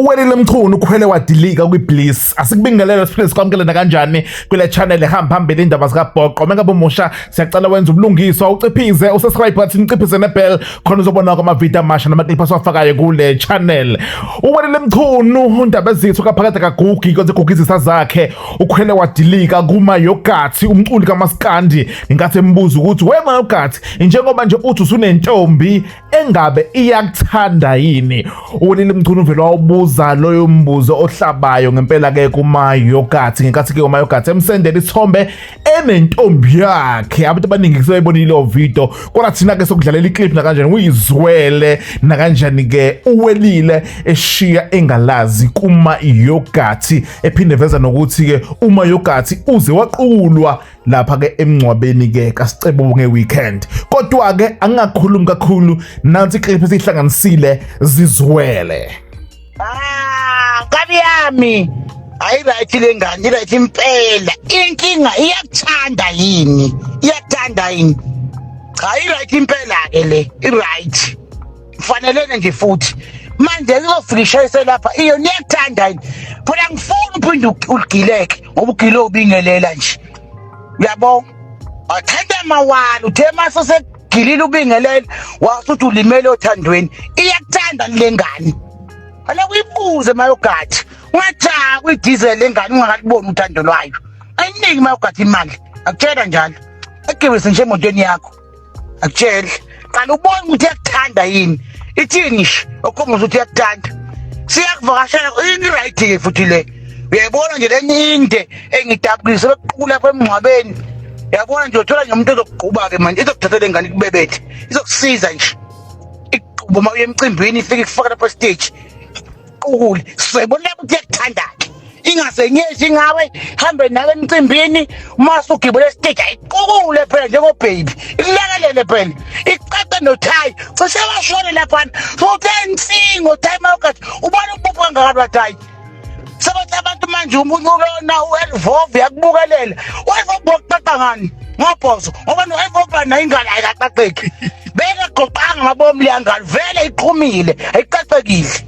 Uwelile Mchunu ukhwele wadilika kwiBliss. Asikubingelele siphinde sikwamukele nakanjani kule channel ehamba phambili indaba zikaBhoqo. Mengabe umusha siyacela wenze ubulungiswa uciphize usubscribe button uciphize nebell khona uzobona amavidiyo amasha namaclip asiwafakayo kule channel. Uwelile Mchunu undaba ezithu kaphakade kaGugi kwenze gugizisa zakhe ukhwele wadilika kuma yogathi umculi kaMaskandi ngenkathi embuza ukuthi we mayogathi njengoba nje uthi usunentombi engabe iyakuthanda yini uwelile Mchunu vele wawubuza loyo mbuzo ohlabayo ngempela ke kuma yogathi ngenkathi ke uma yogathi emsendela isithombe enentombi yakhe. Abantu abaningi sebeyibonile leyo video kodwa thina ke sokudlalela iclip nakanjani uyizwele nakanjani ke uwelile eshiya engalazi kuma yogathi ephinde veza nokuthi ke uma yogathi uze waqulwa lapha ke emngcwabeni ke kaSicebo ngeweekend. Kodwa ke angingakhulumi kakhulu, nansi iclip esihlanganisile zizwele. Ah, nkabi yami. Ayi right le ngane, right impela. Inkinga iyakuthanda yini? Iyakuthanda yini? Cha, i right impela ke le, i right. Fanelene nje futhi. Manje izofika ishayise lapha, iyo niyakuthanda yini? Phela ngifuni uphinde uligileke ngoba ugile ubingelela nje. Uyabo? Athanda mawala, uthe mase segilile ubingelela, wasuthi ulimele othandweni. Iyakuthanda le ngane. Ake uyibuze mayogathi. Ungathaka idiesel lengane ungakaliboni uthando lwayo. Ayiningi mayogathi imali. Akutshela njalo. Agibise nje emotweni yakho. Akutshele. Qala ubone ukuthi iyakuthanda yini. Ithini nje okhomba ukuthi iyakuthanda. Siyakuvakashela i-right ke futhi le. Uyayibona nje lenye inde engidabukise bekuqula lapha emngcwabeni. Uyabona nje uthola nje umuntu ozokugquba ke manje izokuthatha lengane ikubebethe. Izokusiza nje. Ikuquba uma uye emcimbini ifike ikufaka lapha stage. Qukule. Sizoyibona lapho ukuthi iyakuthanda ke. Ingasenyezi ngawe hambe nawe emcimbini uma usugibele stage ayiqukule phela njengobaby. Ikulekelele phela. Iqaqe nothayi. Cishe washone laphana. Uthe insingo thayi mawukathi ubona ubupho kangaka lwathayi. Sebathi abantu manje umuntu lona u-Elvov yakubukelela. U-Elvov bokuqaqa ngani? Ngobhozo ngoba no-Elvov nayo ingane ayikaqaqeki. Bekagoqanga amabomu leyangane vele iqhumile ayiqaqekile.